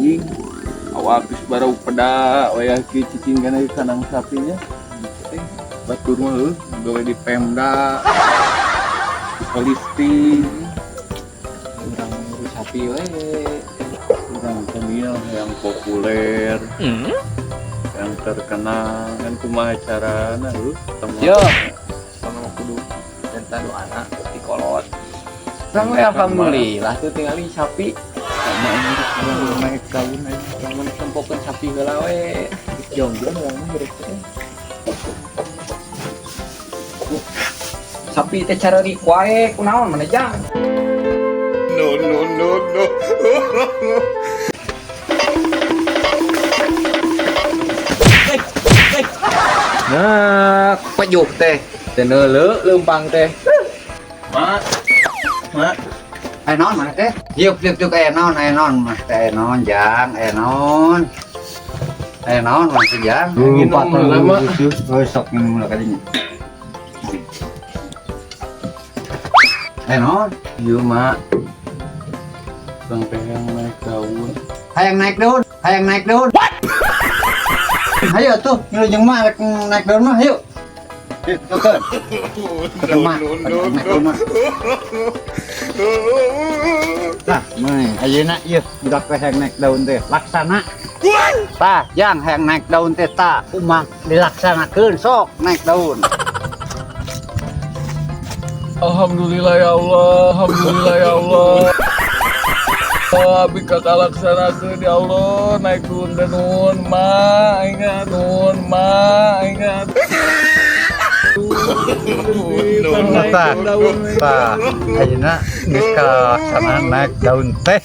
Anjing. Awak geus barau peda wayah kieu cicing kana kandang sapinya. Eh, batur mah heuh gawe di Pemda. Di polisi. Urang ngurus sapi we. Urang teh yang populer, yang terkenal kan kumaha carana heuh. Yo. Sono mah kudu minta doana ti kolot. Urang we alhamdulillah tuh tingali sapi. Sama ini urang naik daun aja. Urang mah nempokeun sapi heula we. Jongjon urang mah hirup teh. Sapi teh careurik wae kunaon maneh jang? No, no, no, no. Nah, pejuk teh. Teu neuleu leumpang teh. Mak. Mak. Aya naon mana teh? Yuk yuk yuk aya naon mah teh aya naon jang, aya naon. Aya naon mah teh jang. Nginum heula, Mak. Oh, sok minum heula kadinya. Aya naon? Ieu, Mak. Urang teh yang naik daun. Hayang naik daun, hayang naik daun. Hayo tuh, ngilu jeung mah rek naik daun mah hayo. Yuk, tukeun. Tukeun mah, naik daun mah. Tah, mah ayeuna ieu budak teh hayang naik daun teh laksana. Tah, jang hayang naik daun teh tah, kumaha dilaksanakeun sok naik daun. Alhamdulillah ya Allah, alhamdulillah ya Allah. Oh, abi kakak laksanakeun ya Allah, naik turun teh nuhun ma, ingat nuhun ma, ingat. Tah, tah, ayeuna geus kalaksanaan naik daun teh.